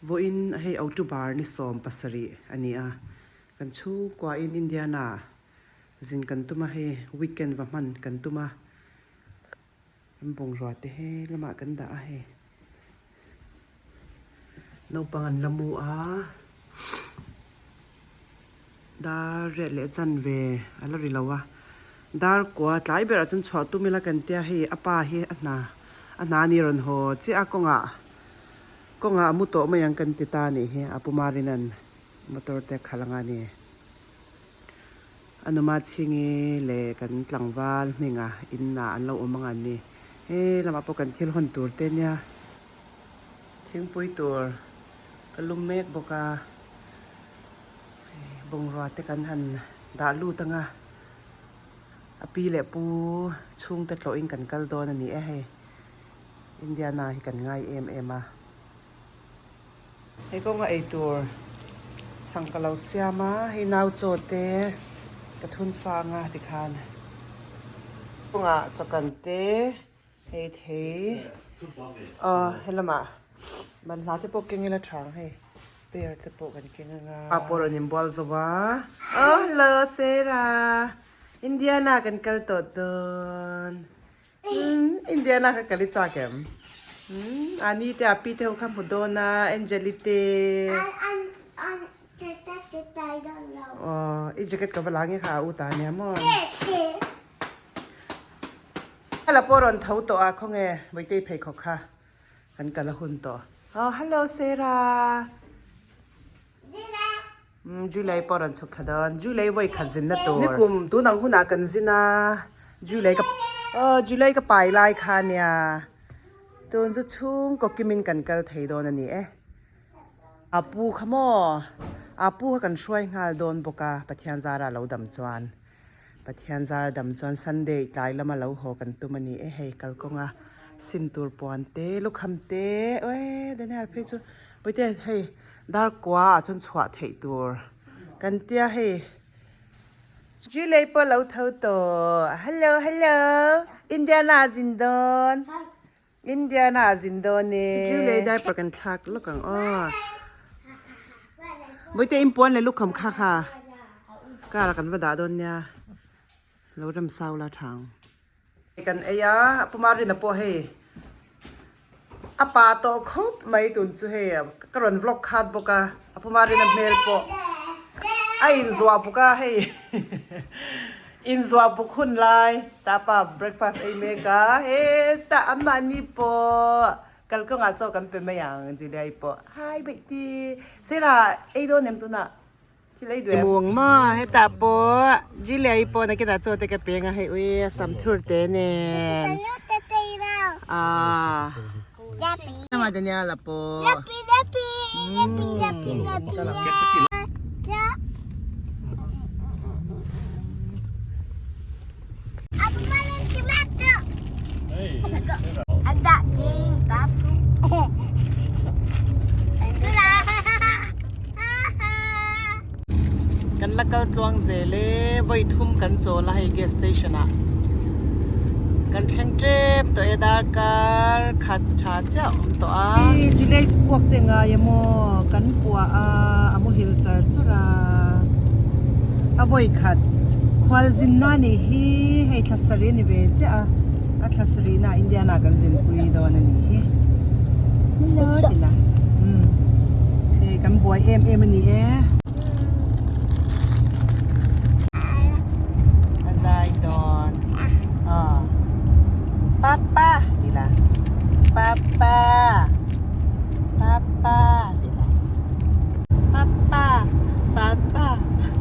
Vawiin hei October ni 17 a ni a, kan chhungkuain Indiana zin kan tum a, hei weekend va hman kan tum a, kan bungrua te he lamah kan dah a hei. Naupang an la mu a, dar riat leh chan ve a la ri lo a, dar kua tlai berah chuan chhuah tum ila kan tia hei a pa hi a hna a hna a ni rawn haw chiah a kawngah kawngah a mu tawh mai ang kan ti ta a nih hi a pu Marina'n motor te a khalh anga a ni. A numa chhingi leh kan tlangval hminga inna an lo awm ang an ni. He lamah pawh kan thil hawn tur te nia. Thingpui tur ka lum mek bawk a, bungrua te kan han dah lut ang a, a pi leh pu chhungte tlawhin kan kal dawn a ni e hei. Indiana hi kan ngai em em a. Hei kawnga eitur chhang ka lo siam a, hei nau chaw te ka thun sang a tikhan kawngah chawkan te hei thei aw helamah banhla te pawh keng ila thang hei pear te pawh kan keng anga. A pawh rawn inbual zo a, aw hello Sarah Indiana kan kal tawh dawn. Umm Indiana kha kal i chak em? Umm Ani te a pi te ho kha hmu dawn a Angeli te. Aw i jacket ka va la nge kha a u ta ania maw? Hala pawh rawn tho tawh a khawnge Vaitei pheikhawk kha kan kal a hun tawh. Aw hello Sarah. Umm July pawh rawn chhuk thla dawn. July vawi khat zinna tur. Nikum tun ang hunah kan zin a, July ka aw July ka pai lai kha ania. Tun chu chhungkaw kimin kan kal thei dawn a ni e. A pu kha maw? A pu kha kan hruai nghal dawn bawk a, Pathian zara lo dam chuan. Pathian zara dam chuan Sunday tlai lama lo haw kan tum a ni e hei kalkawnga sin tur puan te lukham te awe Daniel phei chu puite hei dar kua ah chuan chhuah theih tur kan tia hei Julie pawh lo tho tawh hello hello Indiana a zin dawn Indiana a zin dawn e Julie diaper kan thlak lawk ang aw Bawihte inpuan leh lukham kha kha car ah kan va dah dawn nia lo rem sau la tha ang. Kan ei a a puma rina pawh hei a pa tawh khawp mai tun chu hei ka rawn vlog khat bawk a a puma rina hmel pawh a inzuah bawk a hei inzuah bawk hun lai ta pa breakfast ei mek a hetah anmahni pawh Kalkawngah chaw kan pe mai ang Julia-i pawh Hi Baihti Sarah ei dawn em tunah thil ei duh em? Muang maw hetah pawh Julia-i pawh nakinah chaw te ka peng a hei ui a sam thur te nen ah Lamah Daniel-a pawh Kan la kal tluang zel e, vawi thum kan chawl a hei gas station ah kan thleng tep tawh e darkar khat tha chiah a awm tawh a. Juliet puak te ngai emaw kan puah a, a muhil char char a, a vawi khat. Khual zinna nih hi hei thla sarih a ni ve chiah a, a thla sarihna ah Indiana kan zinpui dawn a nih hi. Hello ti la umm hei kan buai em em a ni e. A zai dawn aw papa ti la papa papa ti la. Papa papa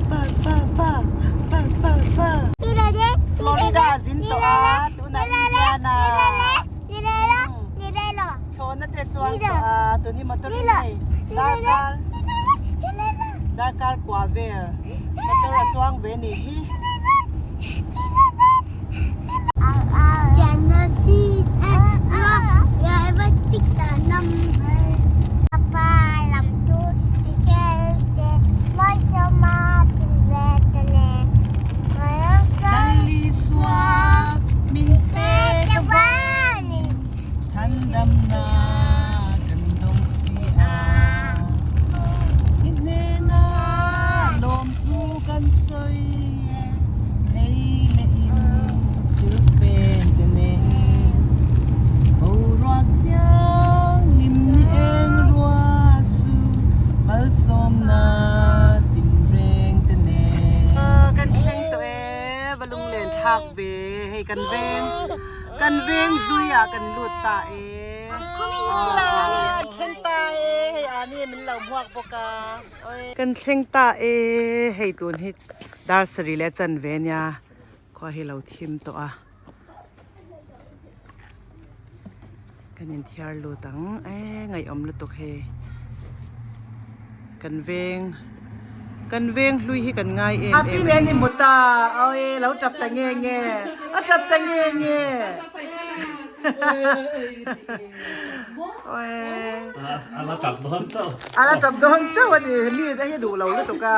pa pa pa pa pa pa Florida a zin tawh a tunah Indiana chhawna te chuang tawh a tuni motor in hei darkar darkar kua vel motor a chuang ve nih hi. Chhandamna kan dawng si a. Hei kan veng kan veng hlui ah kan lut ta e. Kan thleng ta e hei ani min lo hmuak bawk a. Kan thleng ta e hei tun hi dar sarih leh chanve nia khua hi lo thim tawh a. Kan inthiar lut ang e ngaihawm lutuk hei kan veng kan veng hlui hi kan ngai em em a ni. Api nen i hmu ta awi lo tap ta nge nge a tap ta nge nge awi a la tap dawn chauh a la tap dawn chauh a ni mi te hi duh lo lutuk a.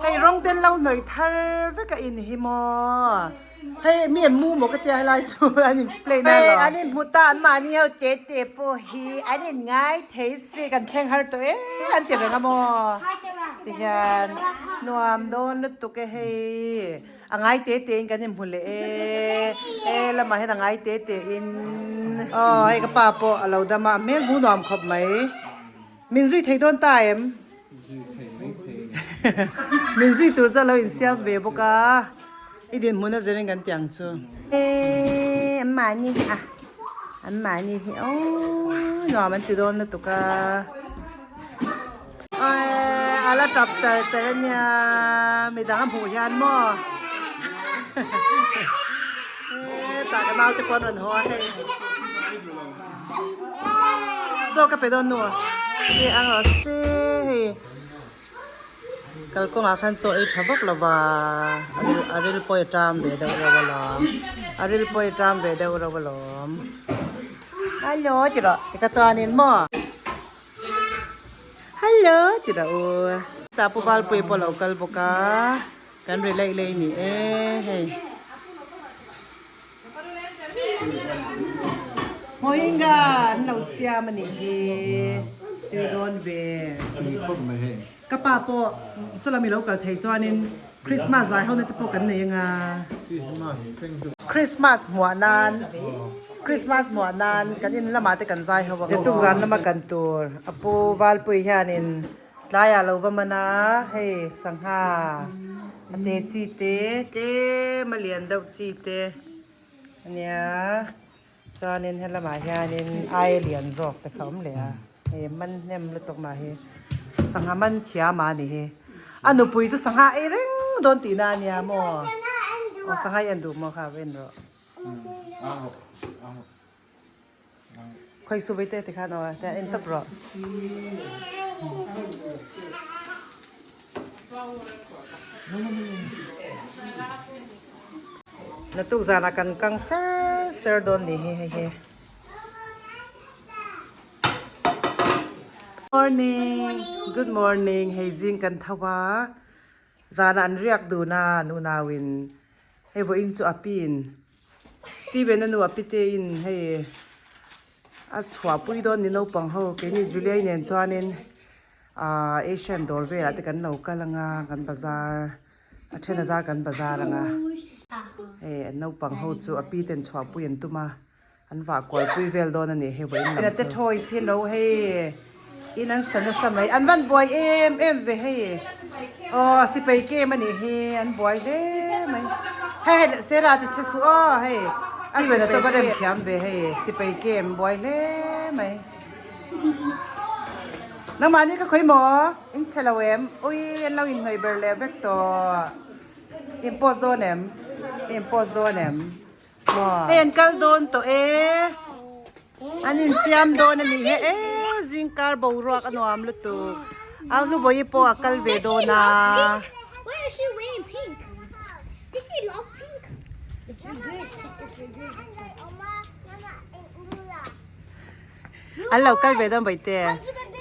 Hei rawng ten lo hnawih thar vek a in hi maw hei mi an mu maw ka tia helai chu an in play na lo an in hmu ta an mahni ho te te pawh hi an in ngai thei si kan thleng har tawh e an ti reng a maw tihian nuam dawn lutuk e hei a ngai te te in kan in hmu leh e he lamah hian a ngai te te in aw hei ka pa pawh a lo dam a a hmel hmu nuam khawp mai. Min zui thei dawn ta em? Min zui tur chu a lo insiam ve bawk a, i dinhmun a zirin kan ti ang chu. Eee an mahni hi a, an mahni hi aww nuam an ti dawn lutuk a. Eee a la tap char char a nia, midang a hmuh hian maw. Eee tah ka naute pawh an rawn haw a hei. Chaw ka pe dawn nu hi ang rawh se hei kalkawngah khan chaw ei tha vak lo va a ril pawh a ṭam ve deuh reuh alawm a ril pawh a ṭam ve deuh reuh alawm hello ti rawh tika chuanin maw hello ti rawh u tah pu Valpui pawh a lo kal bawk a kan ri laih laih a ni e hei. Mohinga an lo siam a nih hi tui dawn ve. Ka pa pawh sawlami lo kal thei chuanin Christmas zai ho na te pawh kan nei anga. Christmas hmuah nan Christmas hmuah nan kan in lamah te kan zai ho anga. Tuk zan lama kan tur a pu Valpui hianin Tlaiah lo va man a, hei sangha a te chi te tlem a lian deuh chi te a nia chuanin helamah hianin ai lian zawk te kha a awm leh a hei man hnem lutuk mah hi sangha man thiam a ni hi a nupui chu sangha ei reng dawn tihna a nia maw aw sangha hi en duh maw kha va en rawh. Khawi su vei te ti khan aw te en tawp rawh. Natuk zanah kan kang ser ser dawn ni hi hei hi. Morning. Good morning. Hei zing kan tho a. Zanah an riak dun a an unauin. Hei vawiin chu a piin Steven a nu a pite in hei a chhuahpui dawn ni naupang ho keini Juliai nen chuanin ahh Asian dawr velah te kan lo kal anga kan bazar a then a zar kan bazar anga hei an naupang ho chu a piten chhuahpui an tum a. An vah kual pui vel dawn a ni hei vawiin lam chu. Toys hi lo hei in an sa nasa mai an van buai em em ve hei aw sipai game a nih hi an buai hle mai hei hei Sarah ti che suh aw hei a sipai chu va rem thiam ve hei sipai game buai hle mai nangmahni ka khawi maw in chhe lo em ui an lo inhnawih ber leh vek tawh in post dawn em in post dawn em. Hei an kal dawn tawh e an infiam dawn a nih hi e zingkar boruak a nuam lutuk au hlubawi pawh a kal ve dawn a. An lo kal ve dawn baite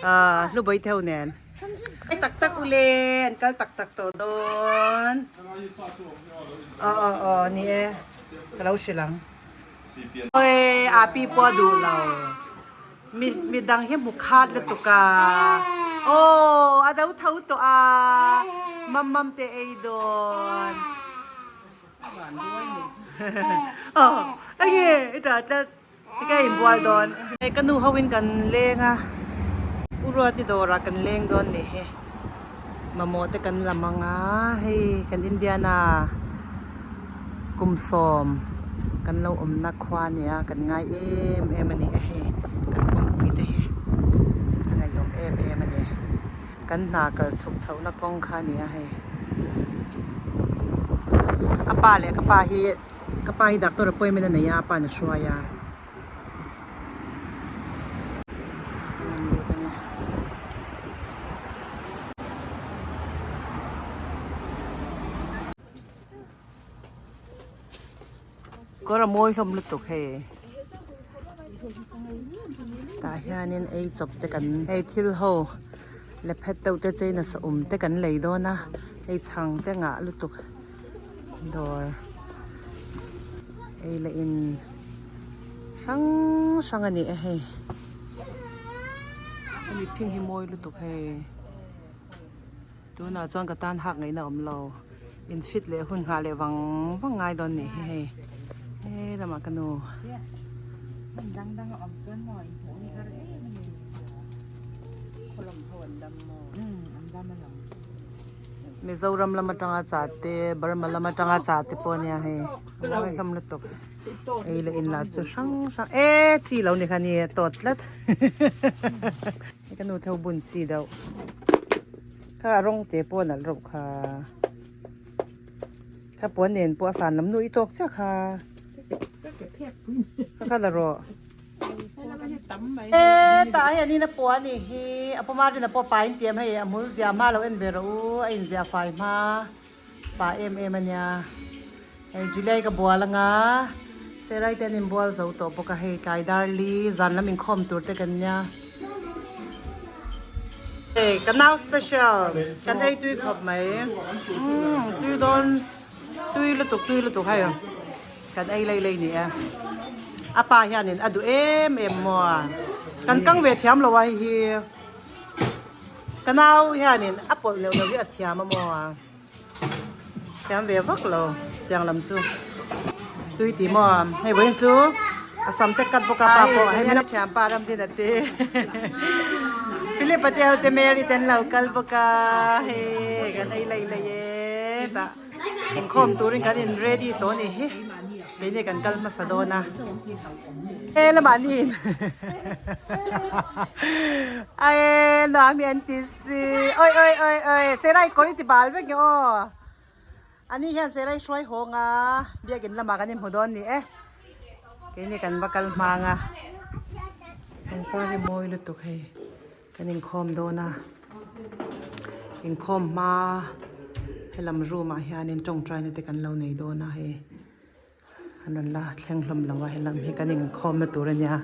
ah hlubawi te ho nen. Tak tak ule an kal tak tak tawh dawn. Aw aw aw ni e ka lo hrilh ang. Awi a pi pawh a duh lo mi midang hi hmu khat lutuk a aw a do tho tawh a mam mam te ei dawn aw enge i tah tlat. Ka inbual dawn. Hei ka nu ho in kan leng a, U Ruati dawrah kan leng dawn nih hi. Mamawh te kan lam ang a, hei kan Indiana kum sawm kan lo awmna khua a ni a, kan ngai em em a ni a hei kan kawngpui te hi a ngaihawm em em a ni. Kan hna kal chhuk chhohna kawng kha a ni a hei. A pa leh ka pa hi ka pa hi doctor appointment a nei a, a pa in a hruai a. An lut a ni. Kawr a mawi hlawm lutuk hei. Tah hianin ei chawp te kan hei thil ho le phet deuh te chei nasa awm te kan lei dawn a hei chhang te ngah lutuk dawr ei leh in hrang hrang a ni a hei hemi phing hi mawi lutuk hei. Tunah chuan ka tan hak ngaihna awm lo. In fit leh hun nghah leh vang vang ngai dawn nih hi hei. He lamah ka nu. Mizoram lam atanga chah te, Burma lam atanga chah te pawh ania hei. A mawi hlawm lutuk. Ei leh in lah chu hrang hrang e chi lo ni kha ni tawt tlat. Hei ka nu tho bun chi deuh. Kha a rawng te pawh a nalh reuh kha. Kha puan nen pawh a san lam nu i tawk chiah kha. Kha kha la rawh. E tah hei an in a puan nih hi a puma rin a pawh pa in tiam hei a hmul zia hma lo en ve rawh u a in zia fai hma. Pa em em a nia. Hei July ka bual anga Serai te an inbual zo tawh bawk a hei tlai dar li zan lam inkhawm tur te kan nia. Hei ka nau special kan ei tui khawp mai umm tui dawn tui lutuk tui lutuk hei kan ei lei lei ni e. A pa hianin a duh em em maw a kan kang ve thiam lo a hei hi. Ka nau hianin a pawlh neuh neuh hi a thiam a maw a? Thiam ve vak lo tiang lam chu. Tui ti maw a? Hei vawiin chu a sam te cut bawk a pa pawh hei min thiam pa ram din a ti. Philip a te ho te Mary te an lo kal bawk a hei kan ei lei lei e tah inkhawm turin kan in ready tawh a ni hi. Keini kan kal hmasa dawn a. He lamah niin Ae nuam hi an ti si oi oi oi oi Serai kawr i ti bal vek nge aw Ani hian Serai hruai hawng a biakin lamah kan inhmu dawn ni e Keini kan va kal hmang a Pangpar hi mawi lutuk hei kan inkhawm dawn a inkhawm hma helam room ah hianin tawngtaina te kan lo nei dawn a hei. An rawn la thleng hlawm lo a helam hi kan inkhawmna tur a nia.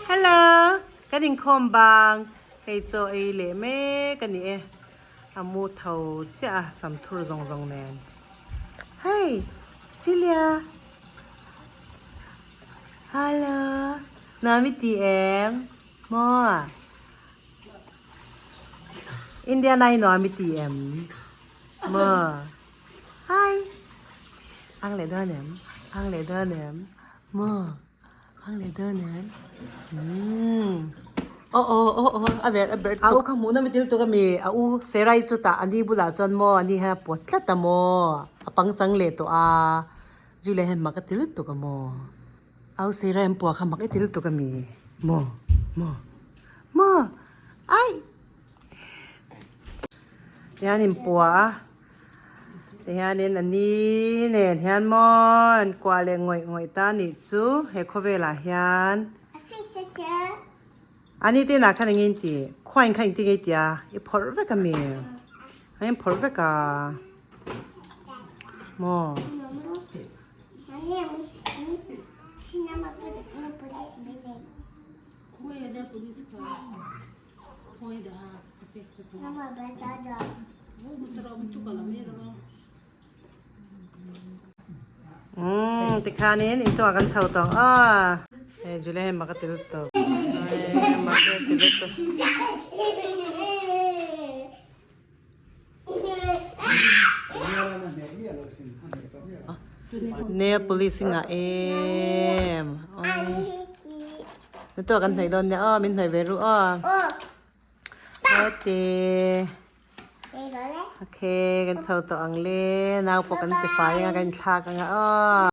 Hello! Kan inkhawm bang hei chaw ei leh mek a ni e. A mu tho chiah a sam thur zawng zawng nen. Hey! Julia! Hello! Nuam i ti em? Maw? Indiana hi nuam i ti em? Maw? Hi! Ang leh dawn em? Ang leh dawn em? Maw? Ang leh dawn em? Umm. Aw aw aw aw a ber a ber a u kha hmuh na mi tel tuk ami a u Serai chu tah ani bulah chuan maw ani hian a pawt tlat a maw a pangchang leh tawh a zu leh hian mak a ti lutuk a maw a u Serai an puah kha mak i ti lutuk ami maw maw maw ai tihian inpuah a. Tihianin a ni nen hian maw an kuah leh ngawih ngawih ta a nih chu he khawvelah hian. A ni te inah khan eng nge in tih? Khuain kha engtin nge i tih a? I phawrh vek a mi? A in phawrh vek a maw? Umm tikhanin inchungah kan chho tawh a hei Julia hian mak a ti lutuk mak a ti lutuk. Nail polish hi ngah em na tuah kan hnawih dawn nia aw min hnawih ve ru aw. Ate. Okay, kan chho tawh ang le. Nau pawh kan ti fai anga kan inthlak anga aw.